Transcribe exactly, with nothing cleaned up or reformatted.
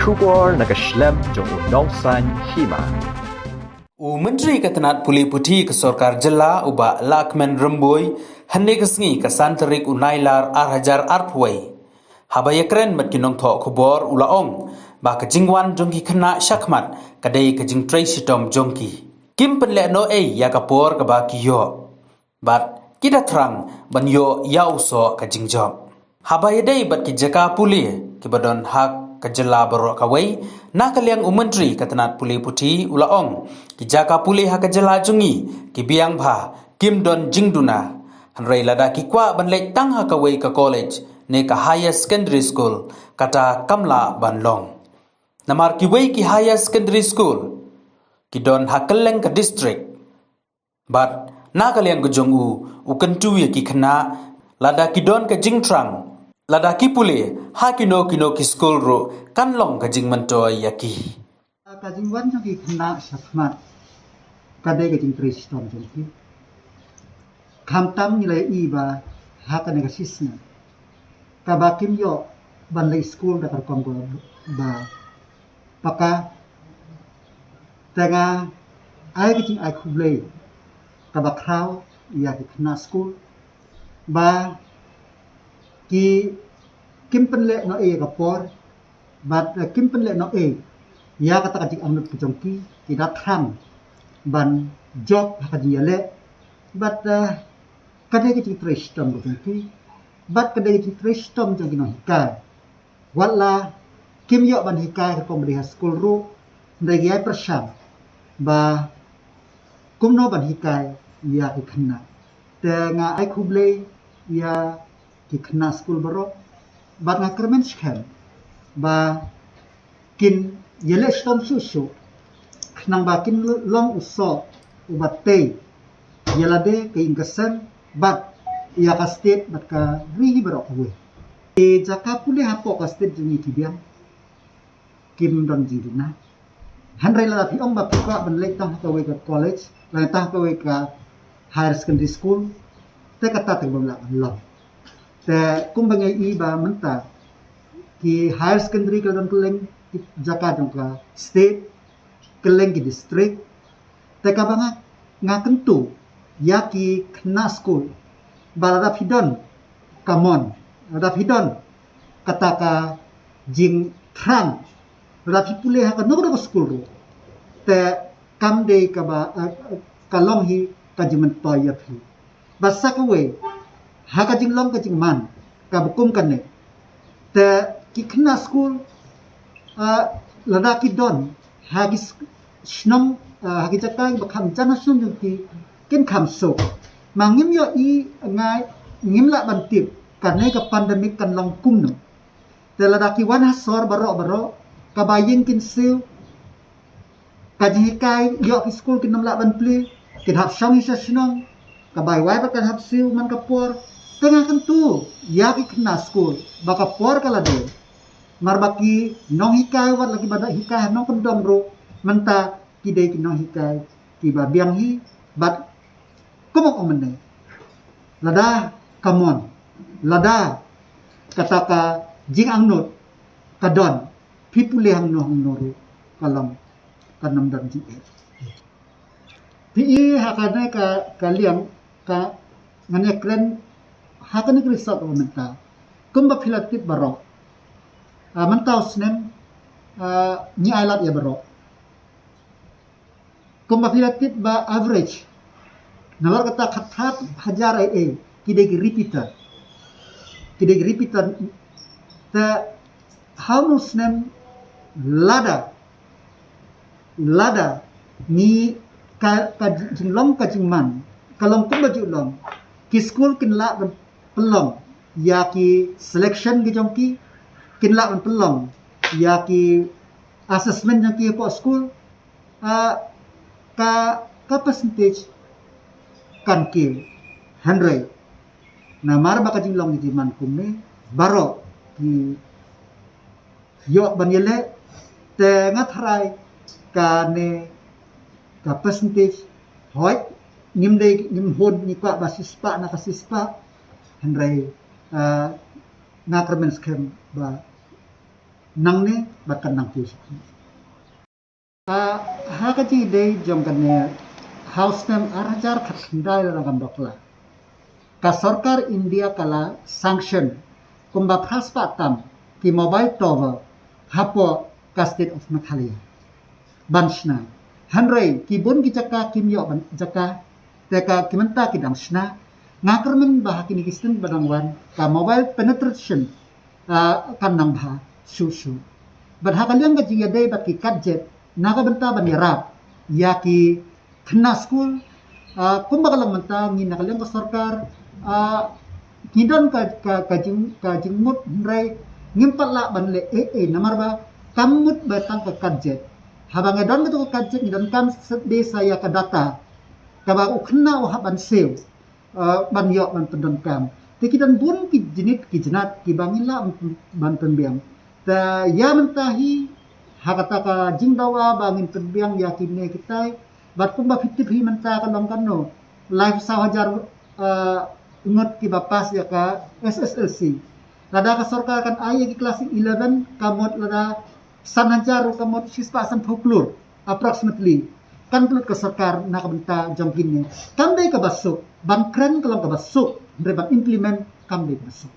Khubor na ka shlem jong u Nongsaiñ Hima. U Myntri ka tnat pule puthi ka sorkar jylla u Bah Lahkmen Rymbui, hynne ka sngi ka san tarik u Nailar ar hajar arphew wei, haba ïakren bad ki nongthoh khubor u la ong ba ka jingwan jong ki khynnah shakhmat ka dei ka jingtrei shitom jong ki. Kim pynleh noh ei ïa ka por kaba ki ïoh, bad ki da thrang ban ïoh ïa u soh ka jingjop. Haba ïadei bad ki jaka pule kiba don ha ka jylla baroh kawei, na ka liang u Myntri ka tnat pule puthi u la ong, ki jaka pule ha ka jylla jong ngi ki biang bha, kim don jingduna. Hynrei lada ki kwah ban leit tang ha kawei ka college ne ka higher secondary school, kata kam lah ban long. Namar kiwei ki higher secondary school ki don ha kylleng ka district. Bad na ka liang ka jong u, u kyntu ïa ki khynnah, lada ki don ka jingthrang, lada ki pule ha kino kino ki skul ruh, kan long ka jingmyntoi ïa ki. Ka jingwan jong ki khynnah shakhmat ka dei ka jingtrei shitom jong ki. Khamtam ngi la ïohi ba ha kane ka shisnem kaba kim ïoh ban leit skul da ka rukom ba paka. Te nga ai ka jingai khublei kaba khraw ïa ki khynnah skul ba ki kim pynleh noh ei ïa ka por, bad, eh, kim pynleh noh ei ïa kata ka jingangnud ka jong ki, ki da thrang ban jop ha ka jingïaleh, bad, eh, ka dei ka jingtrei shitom ka jong ki, bad ka dei ka jingtrei shitom jong ki nonghikai. Wat la kim ïoh ban hikai ka rukom ba dei ha skul ruh, hynrei ki ïai pyrshang ba kumno ban hikai ïa ki khynnah. Te nga ai khublei ïa ki khynnah skul baroh, bad nga kyrmen skhem ba kin ïaleh shitom shuh shuh khnang ba kin long u soh uba tei ïa lade, ka ïing ka sem, bad ïa ka state bad ka ri hi baroh kawei. Ki jaka pule hapoh ka state jong ngi ki biang, kim don jingduna. Hynrei lada phi ong ba phi kwah ban leit tang ha kawei ka college, lane tang ha kawei ka higher secondary school, te kata te bym lah ban long. Te kumba ngi ïohi ba mynta ki higher secondary ki la don kylleng ki jaka jong ka state, kylleng ki district. Te kaba nga, nga kyntu ïa ki khynnah skul ba lada phi don ka mon, lada phi don kata ka jingthrang, lada phi pule ha kano kano ka skul ruh, te kam dei kaba, eh, ka long hi ka jingmyntoi ïa phi. Bad sa kawei, ha ka jinglong ka jingman kaba kum kane, te ki khynnah skul, ah, lada ki don ha ki s-, shnong, ah, ha ki jaka ba kham jan ha shnong jong ki, kin kham suk. Ma ngim ïohi, nga ngim lah ban tip kane ka pandemic kan long kumno. Te lada ki wan ha sor baroh baroh, kaba ïing kin siew, ka jinghikai ïoh ki skul kin ym lah ban plie, kin hap shong hi sha shnong, ka bai wai pat kan hap siew man ka por. Te nga kyntu ïa ki khynnah skul ba ka por ka la dei, namar ba ki nonghikai wat la kiba da hikai ha nongkyndong ruh, mynta ki dei ki nonghikai kiba biang hi. Bad kumba ong mynne, lada ka mon, lada kata ka jingangnud ka don, phi pule hangno hangno ruh ka long, kan ym don jingeh. Phi i ha kane ka, ka liang ka, ngan ïakren ha kane ka result mynta. Kumba phi la tip baroh, ah, mynta u snem, ah, ngi ai lad ïa baroh. Kumba phi la tip ba average, nalor kata khatphra hajar ei ei, ki dei ki repeater. Ki dei ki repeater. Te ha une u snem, lada, lada ngi ka, ka jinglong ka jingman ka long kumba ju long, ki skul kin lah ban pynlong ïa ki selection ki jong ki, kin lah ban pynlong ïa ki assessment jong ki hapoh skul, ah, ka, ka percentage kan kiew. Hynrei namar ba ka jinglong ka jingman kumne, baroh ki ïoh ban ïaleh. Te nga tharai kane ka percentage, hooid, ngim dei, ngim hun, ngi kwah ba shispah na ka shispah. Hynrei, ah, nga kyrmen skhem ba nangne bad kan nang kiew sha khmat. Ah, ha ka jingïadei jong kane, ha u snem ar hajar khatkhyndai lada ngam bakla, ka sorkar India ka la sanction kumba phra spah tam ki mobile tower hapoh ka state of Meghalaya ban shna. Hynrei ki bun ki jaka kim ïoh ban jaka, te ka ki mynta ki dang shna. Nga kyrmen ba ha kine ki snem ba dang wan ka mobile penetration, ah, kan nang bha shuh shuh. Bad ha ka liang ka jingïadei bad ki gadget, na ka bynta ban ïarap ïa ki khynnah skul, ah, kumba ka long mynta ngi na ka liang ka sorkar, ah, ngi don ka, ka, ka jing, ka jingmut, hynrei ngim pat lah ban leh ei ei namar ba kam mut ba tang ka gadget. Haba nga don katu ka gadget, ngi donkam sdei sa ïa ka data kaba u khynnah u hap ban siew, ah, ban ïoh ban pyndonkam. Te ki don bun ki jinit ki jinat kiba ngin lah ban pynbiang. Te ïa mynta hi, ha kata ka jingdawa ba ngin pynbiang ïa kine kitai, bad kumba phi tip hi mynta ka long kano, laiphew saw hajar, ah, ngut kiba pass ïa ka S S L C. Lada ka sorkar kan ai ïa ki klas eleven, ka mut lada san hajar ruh ka mut shispah sanphew klur approximately. Kan pynlut ka sorkar na ka bynta jong kine. Kam dei kaba suk, ban kren ka long kaba suk, hynrei ban implement kam dei kaba suk.